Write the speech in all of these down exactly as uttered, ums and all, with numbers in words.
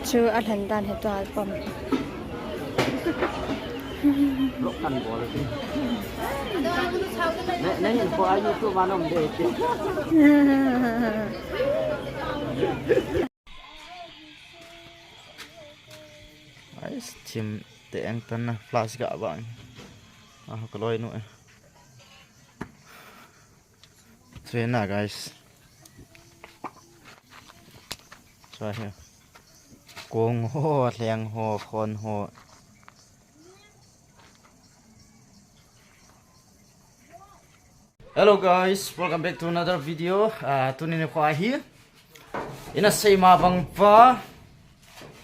Chu a lhen dan hi tua pom. Lok kan bol ti. Ne, ne hin ko a YouTube ma nom de ti. Ai, thim te eng tan na flash ga bang. Ah, ka loi nu e. Chue na, guys. Chua hi. Kong ho, leng ho, khon ho. Hello guys, welcome back to another video. Ah, tuni nikho hi. Ina sei ma bang pa.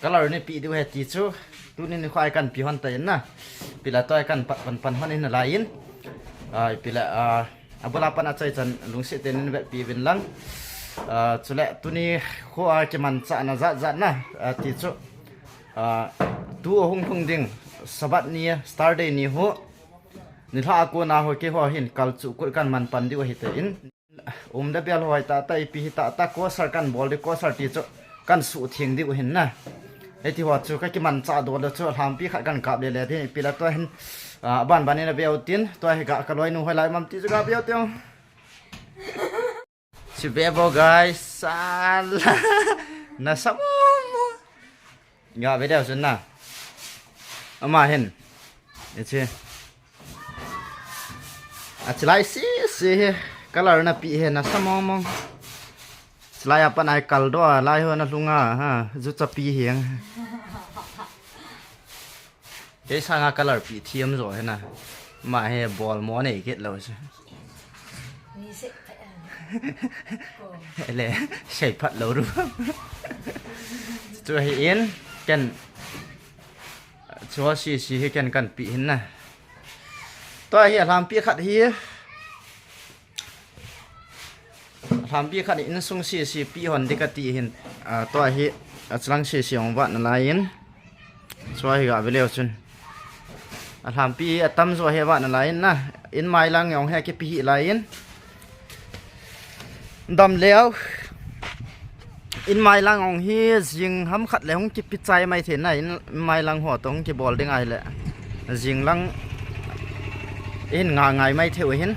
Color nei pe diu ahi ti chu. Tuni nikho a kan pe hon ta in na. Pila toh a kan pat pan pan hon in lai in. Ah, pila, ah, abula pan a chai chan lungset tah in vet pi vin lang. Ah, chule tuni kho a kimanchahna jat jat na, ah, ti chu. Ah, tu ahung lhung ding Sabbath ni, Saturday ni ho. Nilhah a kona ho keiho hin kal chu kut kan man pan diu ahi te in. Um le bel ho hi tah tah ipi hi tah tah kosher kan bol ding, kosher ti chu kan suhtheng diu hin na. Hiti ho chu ka kimanchah doh le chu lhampi khat kan kap le le ding ipi le tua hin, ah, ban ban in a veu tin, tua hi ga ka loi nu hoi lai mam ti chu ga veu tin. Chu ve bo guys, sala. Na sa mo mo. Nga ve deu chun na. Ama hin. Hiche. A chilai si si hi. Color na pe hi na sa mong mong. Chilai a pan a kal doh a lai ho na lhung a ha. Ju cha pe hi ang. Kei sanga color pe thiam jo hi na. Ama hi bol mo nei kit lou si. Ni se phat a. Ko. Le, sei phat lou ru. Chu hi in, ken, chu si si hi ken kan pe hin na. Tua hi a lhampi khat hi. A lhampi khat hi insung si si pe hon ding ka ti hin. Ah, tua hi a chlang si si ong vat na lai in. Chua hi ga ve leu chun. A lhampi atam jo hi vat na lai in na. In mai lang jong hi kipe hi lai in. Dam leu. In mai lang jong hi jing ham khat le hung kipe chai mai thei na. In mai lang ho toh hung kibol ding ahi le. Jing lang in nga ngai mai thei u hin.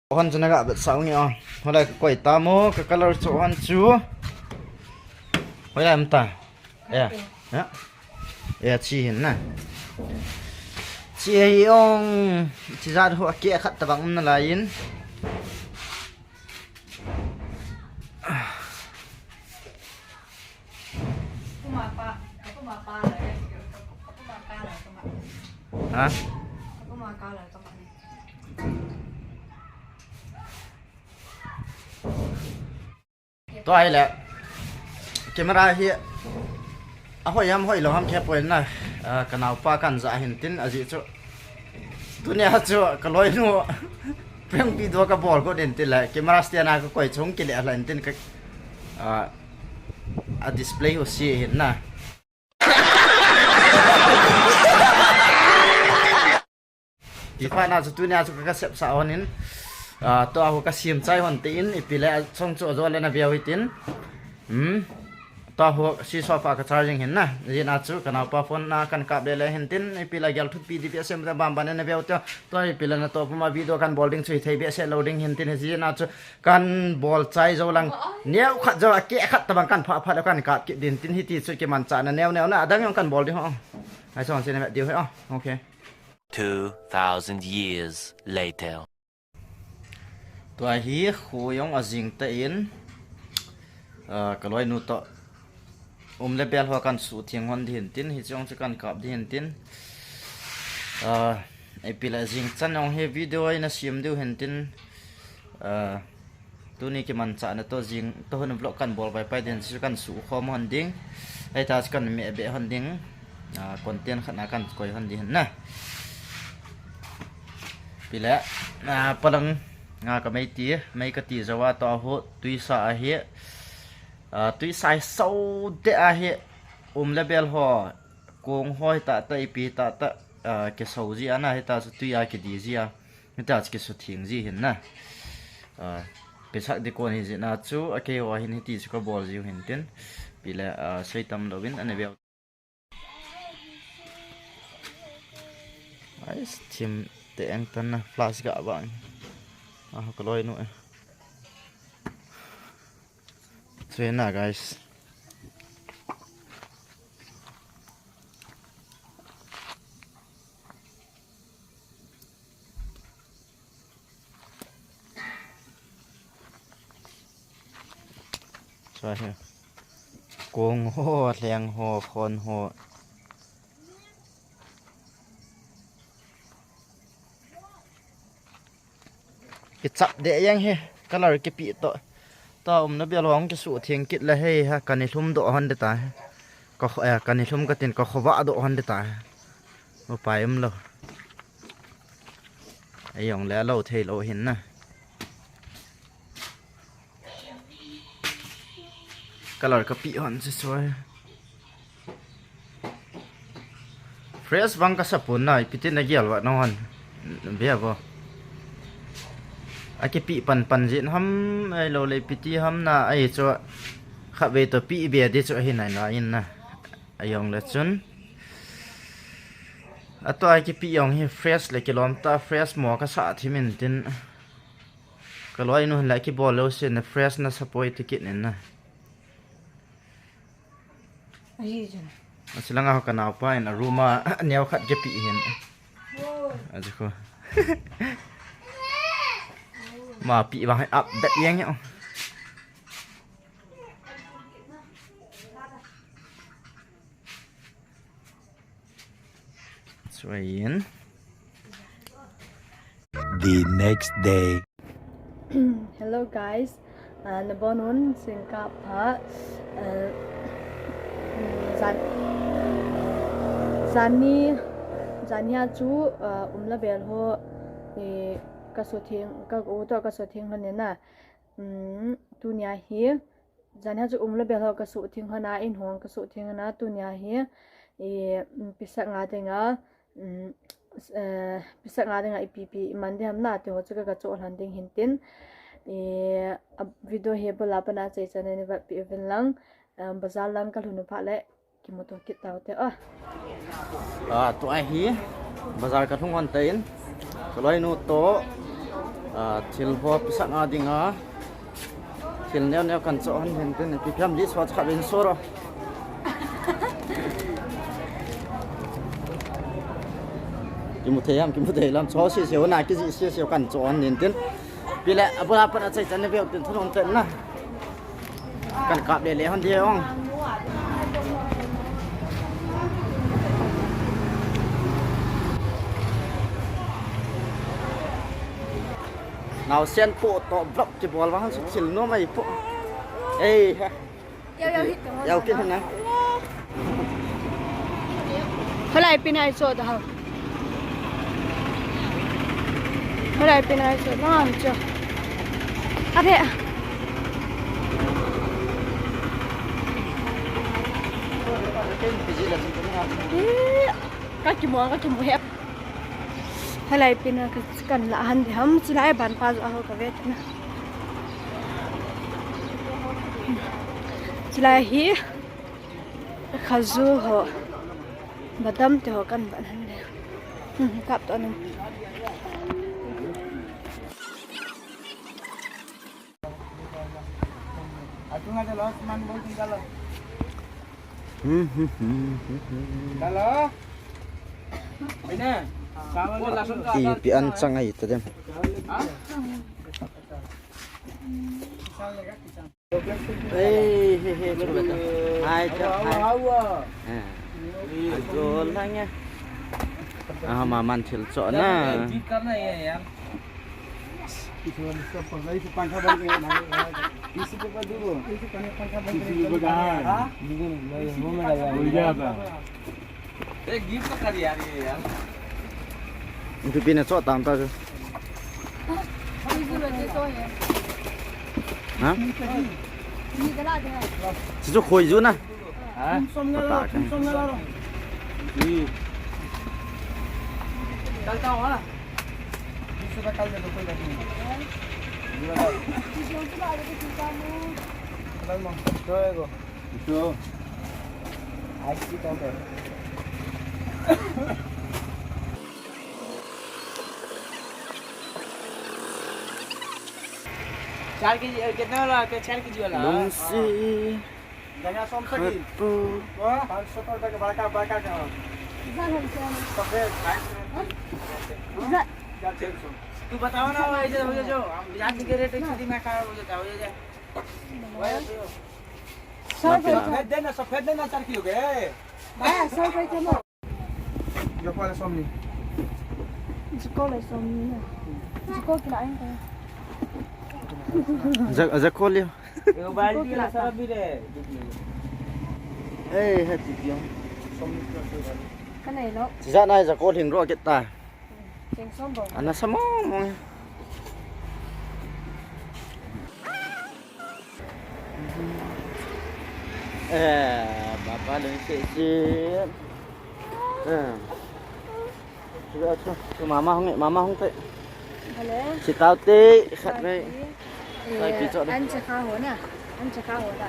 Hon chu na ga vet sa u nge o. Hoilai ka koi ta mo, ka color chu hon chu. Hoilai um ta. Ya. Ya. Ya, chi hin na. Chi hi ong, chi jat ho a ke khat tabang um na lai in. Kuma pa, kuma pa la, kuma pa la, kuma. Ha? Kuma pa la, kuma. Tua hi le. Camera hi. A hoi ham hoi lou ham khe poi na. Ah, ka naopa kan ja hin tin a ji chu. Tunia chu ka loi nu. Prank video ka bol ko din ti le. Camera stand a ka koi chung ki le la in tin ka. Ah, a display ho si hin na. Ti pha na chu tunia chu ka, ka sep sa hon in. Ah, tua ho ka sim chai hon te in, ipi le a chong chu a jo le na veu hi tin. Hmm. Tua ho si so pha ka charging hin na. Jin a chu ka naopa phone na kan kap le le hin tin, ipi le gel thupi di pi sem ta bam ban na veu te. Tua ipi le na to puma video kan bol ding chu hi thei be se lou ding hin tin, jin a chu kan bol chai jo lang. Neo khat jo a ke khat tabang kan pha pha le kan kap ki din tin hiti chu kimanchahna neo neo na adang jong kan bol ding ho. Ai song se na diu he. Oh, okay. Two thousand years later. Tua hi kho jong a jing ta in, ah, ka loi nu toh um le bel ho kan suhtheng hon di hin tin, hi chong chu kan kap di hin tin. Ah, ipi le jing chan jong hi video a ina sim diu hin tin. Ah, Tuni kimanchahna toh jing, toh hun vlog kan bol pai pai din chu kan sukhom hon ding. Hei ta chu kan meh be hon ding. Ah, content khat na kan koi hon ding hin na. Pile, ah, palang, ah, ka mei ti, mei ka ti jo a toh ho, tuisa ahi. Ah, tuisa hi so de ahi. Um le bel ho, kong ho hi ta ta ipi ta ta, ah, ke so ji ana hi ta chu tui a ke di ji a. Hita chu kisutheng ji hin na. Ah, Pesach ding kon hi jeh a chu, a keiho hin hiti chu kabol jiu hin tin. Pile, ah, seitam louvin ana veu. Guys, thim te eng tan na flash ga vang. Ah, ka loi nu e. Chuin na, guys. Chua hi. Kong ho, leng ho, khon ho. Kichap deh jeng hi, color kipe toh. Tua umna bel hong kisuh theng kit le hei ha, kan i lhum doh hon ding ta hi. Ka kho, eh, kan i lhum katin ka khovah doh hon ding ta hi. Upai umlou. Ei jong le alou thei lou hin na. Color kape hon chu chua hi. Fresh bang kasa pon na, ipi tin na gel uva nahon. Bia vo. Akipe pan pan jin ham, ahilou le ipi ti ham na, ahi chu khatvei toh pe be ding chu ahi nai na in na. Ajong le chun. Atua kipe jong hi fresh le kilom ta, fresh mo kasa thim in tin. Ka loi nu hin la kibol lou sin na fresh na sa poi ti kit in na. Ahi chu. Achi langa ho ka naopa in a room a neo khat kipe hin. Aji ko. Ma pe vang hi ap bet jeng e. Chuin. The next day. Hello guys. Ah, nabon un, singkah pha. Ah, jan, jani, jani a chu, ah, umla bel ho, eh, kasutheng, ka u toh kasutheng hon in na. Mm, tunia hi, jani a chu umla bel ho kasutheng hon a, in hong kasutheng hon a, tunia hi, eh, mm, Pesach nga dinga, mm, s-, eh, Pesach nga dinga ipi ipi iman ding ham na, ti ho chu ka, ka choh lhon ding hin tin. Eh, a video hi abul a pat a achaichan in nei vetpeh uvin lang, eh, bazar lang ka lhun u phat le, kimuto kit tau te a. Ah, tua hi, bazar ka lhung hon te in, ka loi nu toh, ah, thil ho Pesach nga dinga, thil neo neo kan choh hon hin tin, ipi ipi ham list ho chu khatvei in so ro. Kimu thei ham, kimu thei lam, choh sese u na, kijih sese u kan choh hon hin tin. Pile, abul a pat achaichan nei veu tin, thanom ten na. Kan kap le le hon ding ong. Naosen po toh vlog kibol vang chu thil nom ahi po. Ei, ha. Yau, yau, hit. Yau, kit na. Halai pin ai so da hau. Halai pin ai so da hau cho. Ade. Ih, ka kimu, ka kimu he. Halai pin a ka, kan la hon ding ham, chulai ban pa jo a ho ka ve ta na. Chulai hi khaju ho, badam te ho kan ban hon ding. Hmm, kap to na. Ipi an chang ahi ta dem. Ei, he, he, chu beta. Hai, cha, hai. Eh. An jo lang ya. Ah, ma man thil cho na. Ipi ipi na cho tam ta chu. Ha? Chu chu khoi ju na. Ha? Pata ka. Kal tao ha. Isu ka kal de to koi baat nahi. चार केजी, अ, कितना वाला? चार केजी वाला? Lungsi. धनिया सौ रुपए की। खट्टू। हाँ? पाँच सौ रुपए का बड़का, बड़का का। सफेद। तू बताओ ना, वो ऐसे हो गया जो, हम यहाँ से के रेट एक सौ तीन में खा हो जाता है, हो जाए। सौ रुपए का। सफेद देना, सफेद देना चार किलो के। भाई, सौ रुपए kilo. Jakko le somni. Jakko le somni na. Jakko kila ain ka. Ja-, jakko le. Jakko kila ta. Eh, hati dia. Ka nei lo. Sija na jakko hing ro kita. Ana samong mong. Eh, papa lung si si. Eh. Chu, chu, chu mama hung, mama hung te. Hello. Si tau te, khat mai. Sai pi cho de. An che kha ho na. An che kha ho da.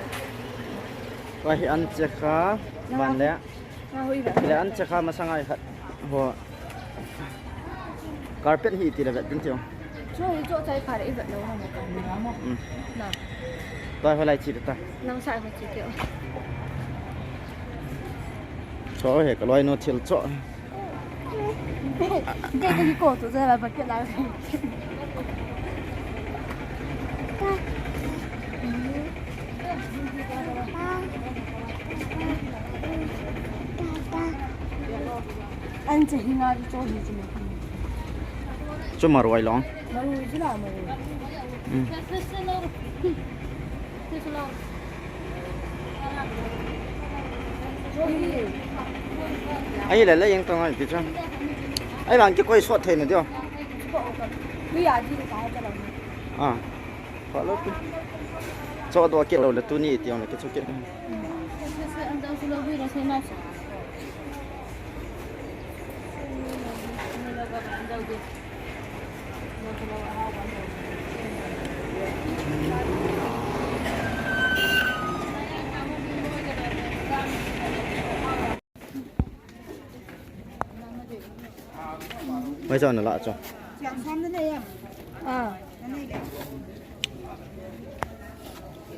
Wa hi an che kha. Van le. Nga hui vet. Kile an che kha masang ai khat. Ho. Carpet hi ti le vet din tio. Chu hi chu chai pha le i vet lo ha mo ka. Hmm. Na. Toi ho lai chi ta. Nang sai ho chi tio. Cho he ka loi no thil cho. Ke ke ko to za la ba ke la. An che hi nga chu hi chu. Chu maroi long. Maroi chu la maroi. Hmm. Chu hi. Ai le le yang tong ai ti chu. Ai lang ki koi sot thei na dio. Chu ko ka. Ui a di ka ta la. Ah. Follow tu. Cho do ke lo le tuni ti ong le ke cho ke. Mai cho na la cho. Ah.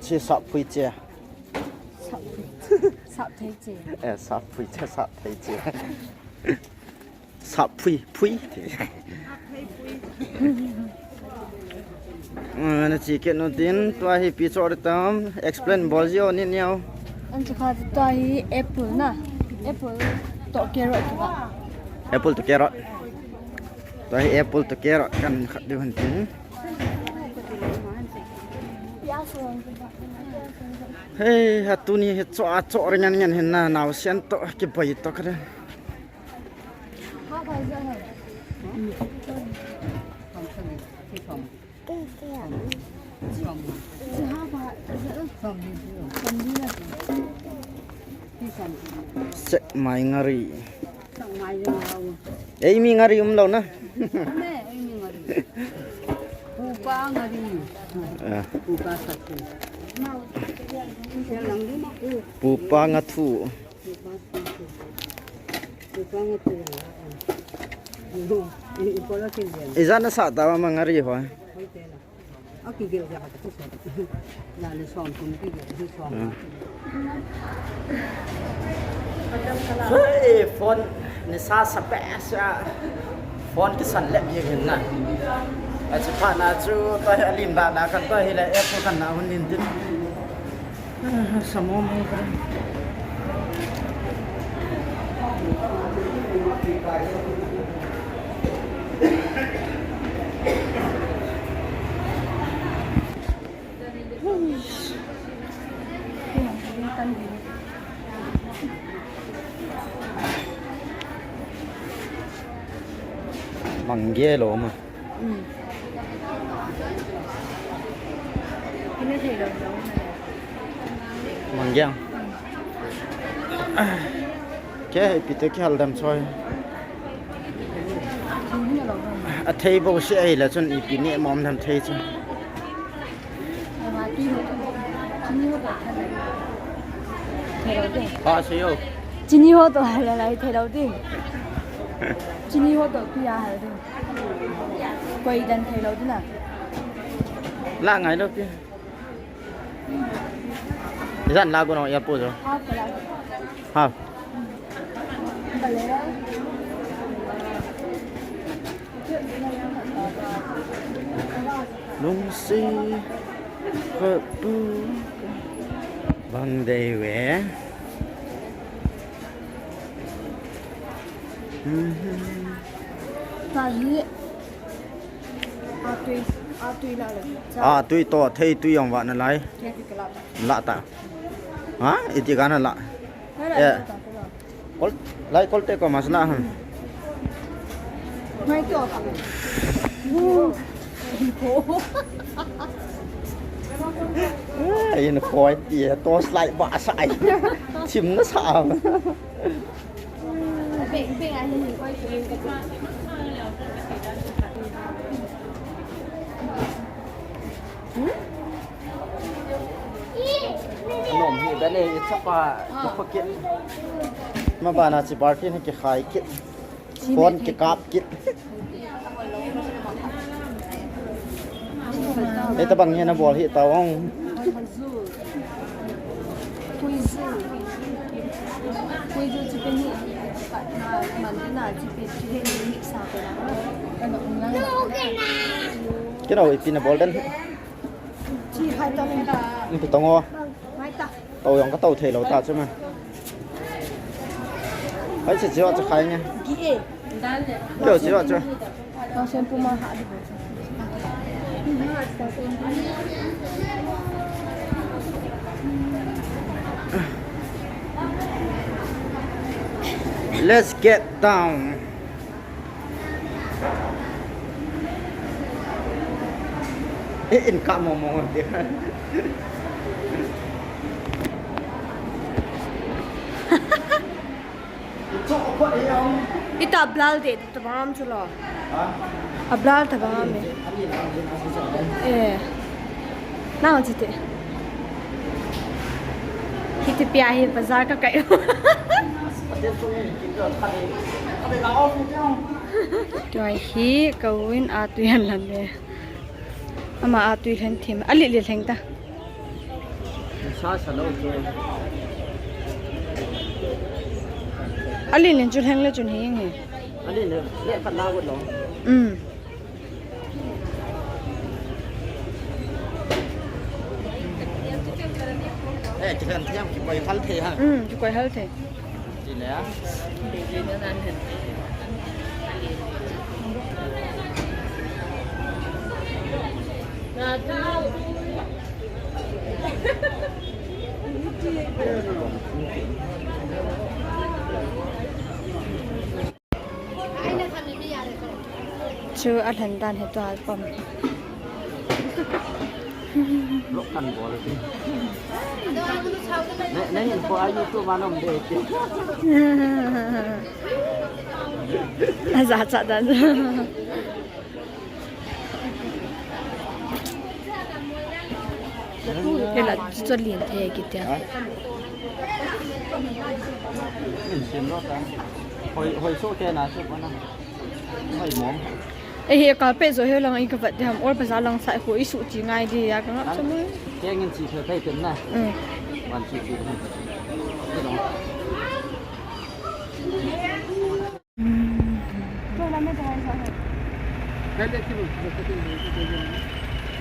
Chi sap phui che. Sap phui. Sap thei che. Eh, sap phui che, sap thei che. Sap phui, phui. Ah, na chi ke no tin, tua hi pi cho de tam, explain bol jio ni niao. An chu kha tua hi apple na. Apple to carrot ki ba. Apple to carrot. Tua hi apple to carrot kan khat diu han tin. Hei, ha tuni hi cho a cho ri ngan ngan hin na, nao sian to, ki bai to ka de. Sek mai ngari. Ei mi ngari um lo na. Pupa ngari. Ah. Pupa satu. Pupa ngathu. Pupa satu. Pupa ngatu. Ijat na sa ta ma ngari ho. Akigel ja ka tu so. Na le som tum kigel tu so. Hmm. Hey, phone ni sa sa pe sa. Phone kisan le ye hin na. A chi pa na chu ta hi alim da na kan ta hi le e ko kan na hun nin tin. Ah, sa mo mo ka. Mang ge lo ma. Mang ge. Ke ipi te kihal dem choi. A thei bo se ai la chun ipi ne mom dem thei chun. Chini ho to. Ha, se yo. Chini ho to hala lai thei lou ding. Chini ho to pi a hala ding. Koi dan thei lou ding na. La ngai lou pi. Isan la ko no ya po jo. Ha, ko la. Ha. Lungsi khatpu bang dei ve. Mhm. Tadi atui, atui la le. Atui to thei tui jong vah nalai. Kya kya la? La ta. Ha? Iti kana la. Ngai la, eh, la ta, la. Kol, lai kol te ko masala ham. Ngai to. Eh, in koi ti to slide ba sai. Chim na sa. Beng, beng, ahi, koi ti. Hmm? Nom hi dan e, i chapa, i pocket. Ma bana chi party ni kikhai kit. Phone kikap kit. Ei tabang hi nabol hi tao ong. Kino ipi nabol dan. Chi khai ta. Ipi tong o. Khai ta. Tao jong ka tao thei lou ta chu ma. Hai chi chi wa chu khai nge. Gi e. Tao chi wa chu. Tao sen pu ma ha di bo. Let's get down. Eh, in ka mo mo de. Ita blal de, tabang am chulo. Ha? A blal tabang am e. Eh. Nang chite. Hiti pia hi bazar ka kai. Tua hi ka uin a tui an lan le. Ama a tui lhen thim. A li li lheng ta. Sa sa lo chu. A li lin chu lheng le chun hi nge. A li le le ka la got lo. Um. Eh, kisan thiam kikoi hal thei ha. Um, kikoi hal thei. Ti le a. Chu a lhen dan hi tua pom. Lok kan bol. Ne, ne in ko a YouTube ma nom de. A za cha dan. Kei la chu lien thei kiti a. Ha? Min sim lo ta. Hoi, hoi so te na chu pa na. Hoi mom. Eh, hi ka pe zo he lang i ka vat de ham or pa za lang sai ko i su ti ngai di ya ka ngap chu mo. Ke ngin chi phe phe ken na. Mm. Wan chi chi. Ni lo.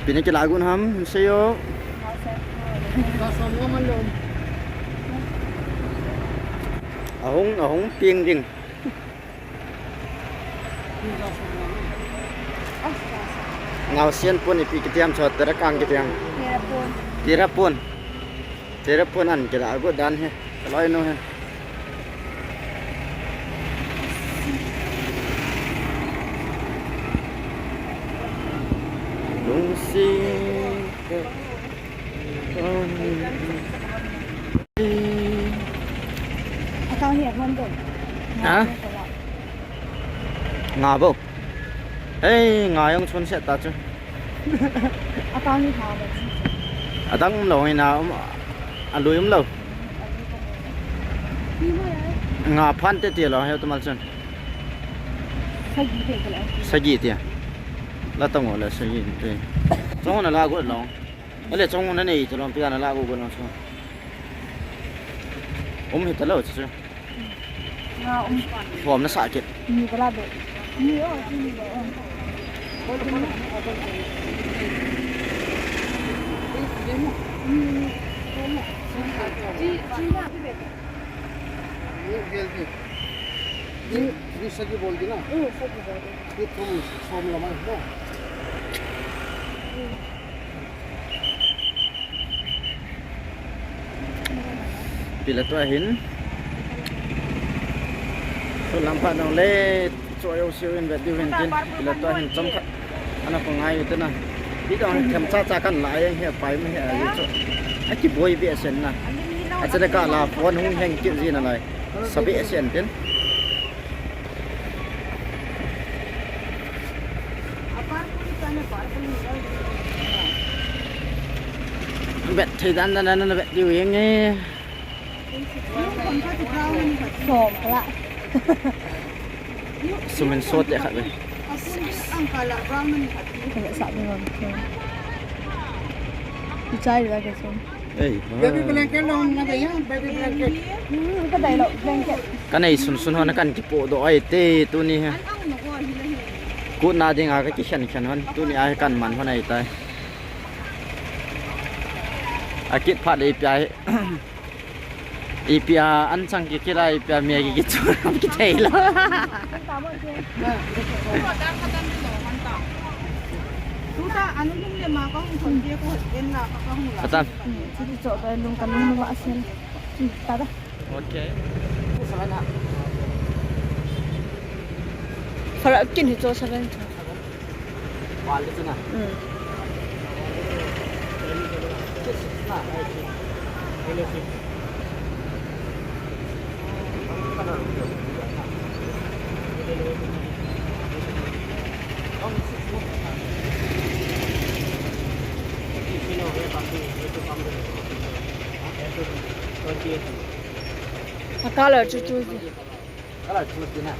Pini kila gun ham, seyo. Ahung, ahung, ping ding. Ngau sian pun ipi kitiam cho, tera kang kitiam. Tera pun. Tera pun an kila gu dan he. Kaloi nu he. Lungsi. Akang hi a hon do. Ha? Nga bo. Ei, nga jong chun set ta chu. Akang hi ha ba chu. Adang umlou hina, um, alui umlou. Nga phan te ti lou, he tumal chun. Sagi te ka la. Sagi te. La tang le sagi te. Chong na la go lou. Ale chong na nei te lou, pia na la go go lou chong. Um hi ta lou chu. Nga um. Thom na sa kit. Ni ka la be. Ni o, ni o. ये, ये, ये, ये सगी बोल दी ना? हम्म, सगी बोल दी। ये तुम सोम लमा है ना? Ipi le tua hin. Tua lam pha nong le, choi o siu in vet diu hin tin. Ipi le tua hin chom khat. Ana ko ngai u te na. Ipi dong themcha cha kan la yang hi pai ma hi a chu. A kiboi behseh na. A chale ka la phone hung heng kit ji na lai. Sa behseh tin. Vet thei dan dan na vet diu yang e. Som ka la. Sumin so te khat ve. Ang ka la brown na ni khat. Ka la sa ni ron. Ichai la ke som. Ei, baby blanket lo na de ya, baby blanket. Hmm, ka dai lo blanket. Ka nei sun sun ho na kan kipoh doh ai te tuni hi. An ang no ko hi la hi. Kut na ding a ka kikhen khen hon tuni a hi kan man hon ai tai. A kit phat le ipi a hi. Ipi a an chang kikila ipi a mi a kikichu kithei lo. Tuta, anu lum le ma ka hung thon dia ko en la ka ka hung la. Khatam. Hmm, chuti cho ka lung ka lung va sen. Hmm, ta da. Okay. Fara kin hi cho seven cho. Wal le chuna. Hmm. A color chu chu. Color chu chu na.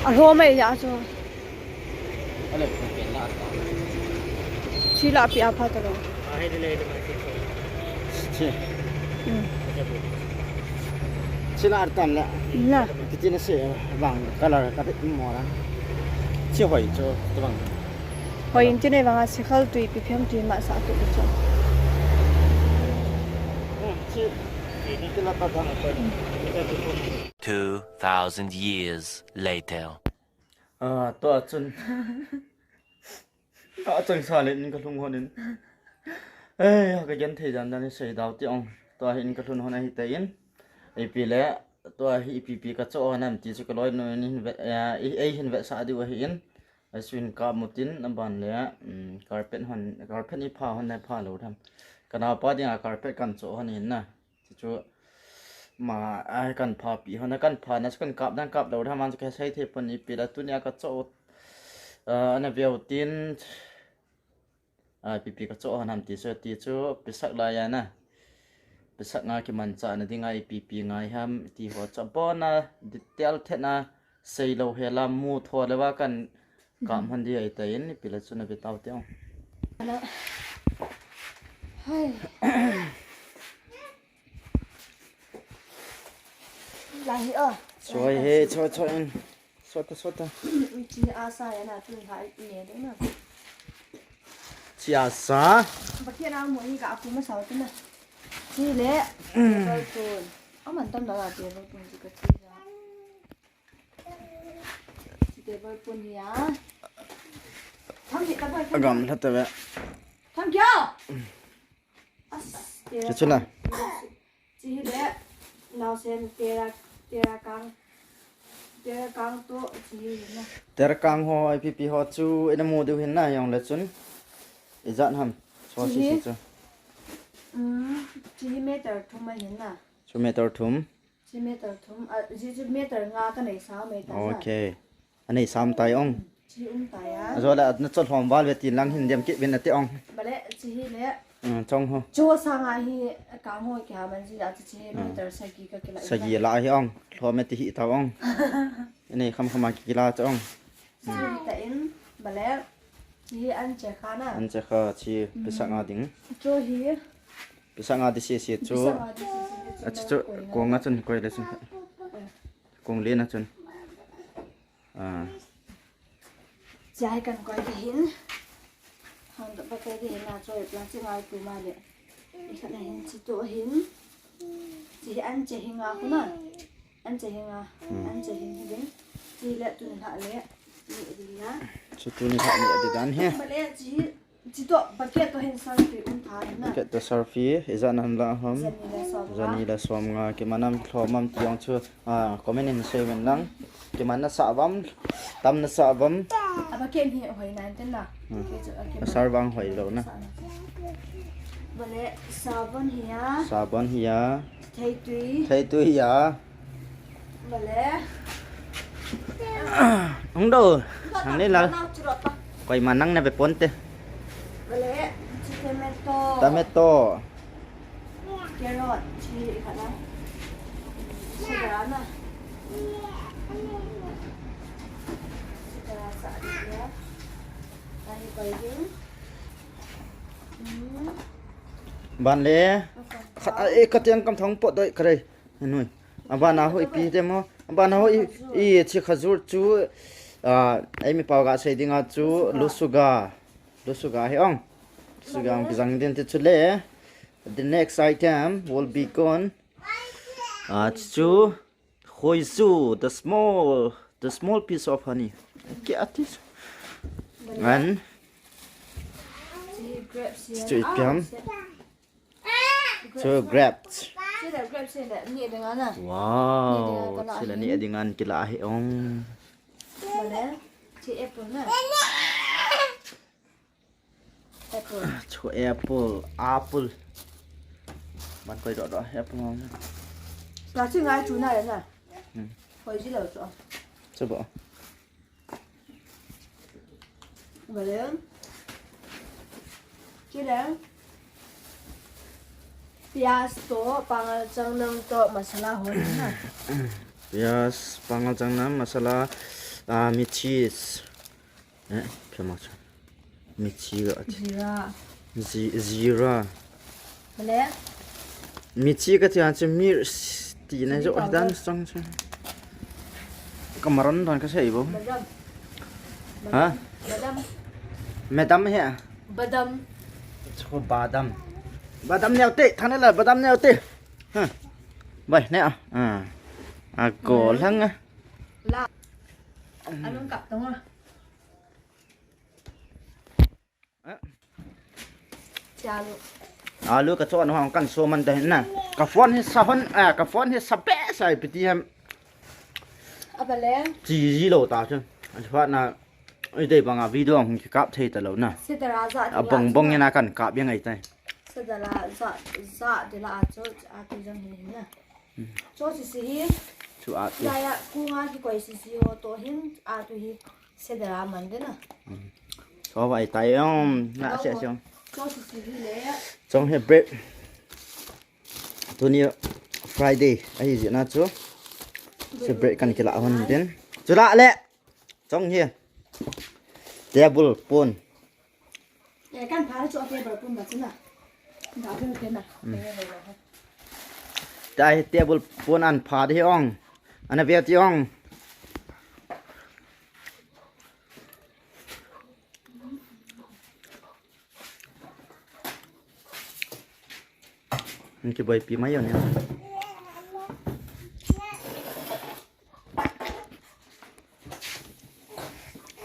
A lhom mai ya chu. Chi la pi a pha ta lo. Chi. Hmm. Chi la ar tan le. La. Kiti na se bang color ka pe mo la. Chi hoi chu tu bang. Hoi in ti nei vang a sikhal tui pi phem tui ma sa tu chu. Hmm, chi. Ti la ta ta. Two thousand years later. Ah, tua chun. Ka chang sa le in ka lhung hon in. Ei, ka gen thei dan dan sei dau ti ong. Tua hi in ka lhun hon ahi te in. Ipi le, tua hi ipi pi ka cho hon am ti chu ka loi nu in hin vet, eh, ei, ei hin vetsah diu ahi in. Ai suin ka mutin, a ban le, um, carpet hon, carpet ni pha hon na pha lo tham. Ka nau pa ding a carpet kan cho hon in na. Chu chu ma a kan pha pi hon a kan pha na chu kan kap dan kap lo tham an chu ka sei thei pon ipi la tunia ka cho, ah, ana veu tin, ah, ipi pi ka cho hon ham ti chu ti chu pisak lai a na. Pisak nga kimanchah na ding a ipi pi ngai ham ti ho chu bona detail thet na sei lo he la mu tho le va kan Kam hon di ai ta in, ipi le chun a ve tau teo. Ana. Hai. Lahi o. Choi he, choi, choi in. Sota, sota. Chi asa ya na tu ha ne de na. Chi asa. Ba kia na mo ni ka aku ma sao tu na. Chi le. Table spoon. Aman tam na la table spoon chi ka chi ya. Table spoon hi a. Tham hi ta bai. Agam lha ta ve. Tham kya? As, tera. Chu chu la. Chi hi le. Naosen tera, tera kang. Tera kang to chi hi na. Tera kang ho, ipi pi ho chu ina mu diu hin na jong le chun. Ijat ham. So chi si hi. Si chu. Um, chi hi meter thum a hin na. Chu meter thum. Chi meter thum, a, chi chu meter nga ka nei sa mai ta. Okay. Anei sam tai ong. Chi um tai a. Ajo la na chot hom val ve tin lang hin dem kit vin ati ong. Bale, chi hi le. Hmm, chong ho. Chu sanga hi ka ngoi ki ha man ji da chi chi meter sagi ka kila. Sagi la hi ong. Lhom e ti hi ta ong. Anei kham kham a kila cha ong. Chi ta in, bale. Chi hi an che kha na. An che kha chi pisa nga ding. Chu hi. Pisa nga di si si chu. Pisa nga di si si chu. A chu chu kong a chun koi le chun. Kong le na chun. Ah. Chi hi kan koi di hin. Han da ba koi di hin na chu plastic ngai tu ma le. I khat na hin chi to hin. Chi hi an che hi nga khu na. An che hi nga. Hmm. An che hi hi ding. Chi le tu ni ha le. Ni di na. Chu tu ni ha ni di dan he. Bale chi Chi to, bucket to hin selfie um tha hin na. Bucket to selfie, ijat na ham la ham. Jani le som nga. Jani le som nga, kiman am lhom am ti ong chu, ah, comment in sei ven lang. Kiman na sa vam, tam na sa vam. A bucket hi hoi nan ten na. Hmm. Ke chu, a kiman. A sar vang hoi lo na. Bale, sabon hi a. Sabon hi a. Theitui. Theitui hi a. Bale. Hung do. Hang ni la. Nau churot pa. Koima nang na ve ponte. Bale. Chi tomato. Tomato. Carrot. Chi khat na. Sudara na. Sudara sa dia. Tahi koi ding. Hmm. Ban le. Khat a, e, ka tiang kam thong pot doi ka rei. Anui. Abana ho ipi te mo. Abana ho i, i chi khajur chu. Ah, ei mi pau ga sei dinga chu lusuga. Lusuga he ong. Lusuga ong kijang din te chu le. The next item will be gone. Ah, chu. Hoisu, the small, the small piece of honey. Ke atis. And Chi grapes ya. Chu ipiam. Chu grapes. Chi le grapes le ni dinga na. Wow, chi le ni dinga kila hi ong. Bale, chi apple na. Apple. Chu apple, apple. Ban koi do do apple. Plastic ngai chu na le na. Hmm. Hoi ji lo chu. Chu bo. Bale. Chi le. Piyaj to, pangal changnam to, masala hon na. Piyaj, pangal changnam, masala, ah, michis. Eh, phe ma chu. Michi ga ati. Jeera. Ji-, jeera. Bale. Michi kati a chu mir s-, ti na jo dan song chu. Kamaran dan ka sei bo. Badam. Ha? Badam. Madam he. Badam. Chu badam. Badam neo te, thane la badam neo te. Ha. Bai ne a. Ah. A ko lang a. La. Anung kap tong a. Alu. Alu ka chon hong kan so man ta hin na. Ka phone hi sa hon, ah, ka phone hi sa be sa ipi ti ham. Abale. Chi ji lo ta chu. A pha na, i dei banga video hong ki kap thei ta lo na. Sedara ja. A bong bong ina kan kap yang ai tai. Sedara ja, ja de la a chu, a tu jong hin hin na. Cho sisi hi. Chu a tu. Daya ku nga ki koi sisi ho to hin a tu hi. Sedara man de na. Cho vai tai ong na se se ong. Cho sisi hi le. Chong he bread. Tuni Friday ahi jeh na chu. Se bread kan kila hon din. Chu la le. Chong hi. Table pon. Eh, kan pha chu a table pon ba chu na. Da vel te na. Mm. Eh, eh, eh, eh. Tai table pon an pha de ong. Ana ve ti ong. Ki boipi mai yo ne.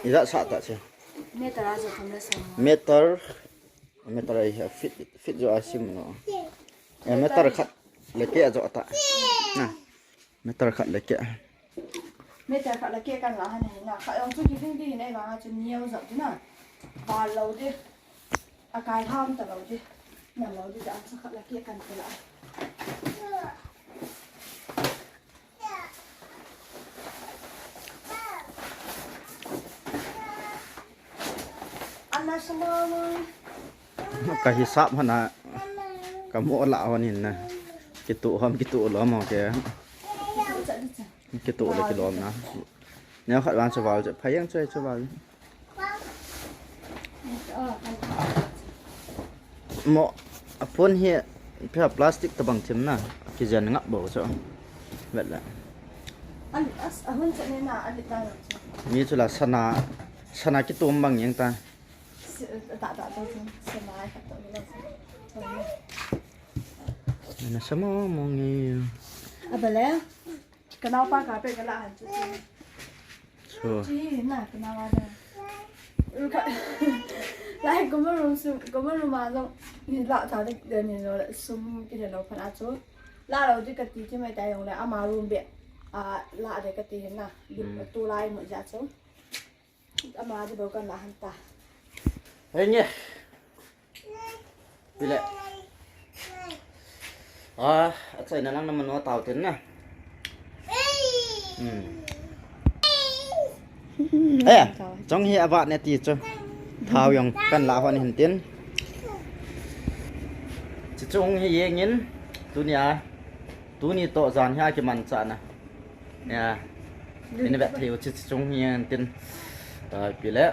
Ijat sah ta che. Meter a jo kham le sang. Meter, meter a hi feet, feet jo a sim no. Eh, meter khat le keh a jo ta. Na. Meter khat le keh. Meter khat le keh kan la han hi na. Khat jong chu kihing di hin ei vang a chu neo jat di na. Bal lo di. A kai ham ta lo di. Na lo di da chu khat le keh kan ti la. Ka hisap hana, ka mo la hon hin na. Kitu hom, kitu lom ho ke. Kitu le kilom na. Neo khat wan sa val je, phayang choi sa val. Mo, a phone hi, pia plastic tabang thim na, kijen ngap bo cho. Vet la. An, as, a hun cha ne na, an ta. Mi chu la sana, sana kitum bang yang ta. Si, ta, ta, ta, ta, sana, ka to ni la. Na sa mo, mo nge. A bale. Ka naopa ka pe ka la han chu. Chu. Chi na ka naopa da. Lai common room sum, common room a jong ni la ta de, de ni lo le sum ki de lo phan a chu. La lo di ka ti ti mai ta jong le ama room be. A la de ka ti hin na. Hmm. Tu lai mo ja chu. Ama di bo kan la han ta. Hei nge. Pile. Ah, a chaina lang na mano tau tin na. Hmm. Eh, chong hi avat ne ti chu. Thau jong kan la hon hin tin. Chi chung hi jeng in. Tunia. Tuni to jan hi a kiman cha na. Ya. Ina vet thei u chi chung hi hin tin. Ah, pile.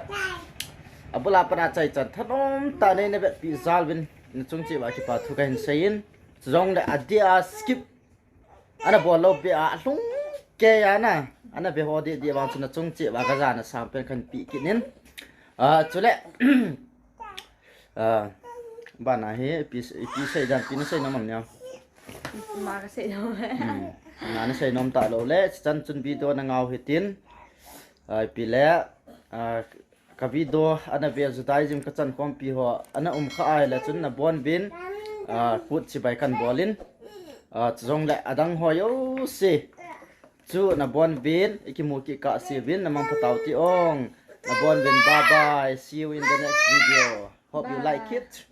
Abula pana chai chan thanom ta nei na vet pi jal vin. Na chung cheh uva kipa thu ka hin sei in. Chujong le a dia skip. Ana bol lou be a lhung kei a na. Ana be ho di di vang chu na chung cheh uva ka jana sam pen kan pe kit in. Ah, chule. Ah, bana hi, pi, pi sei dan, pi na sei nom am nia. Ma ka sei nom. Hmm. Na na sei nom ta lou le, chan chun video na ngau hitin. Ah, pile, ah, ka video ana ve Judaism ka chan khompi ho, ana um kha ai le chun na bon bin, ah, kut chibai kan bol in. Ah, chujong le adang ho jouse. Chu na bon bin, i kimu kit kah se vin, na mang pha tau ti ong. Na bon bin, bye bye. See you in the next video. Hope you like it.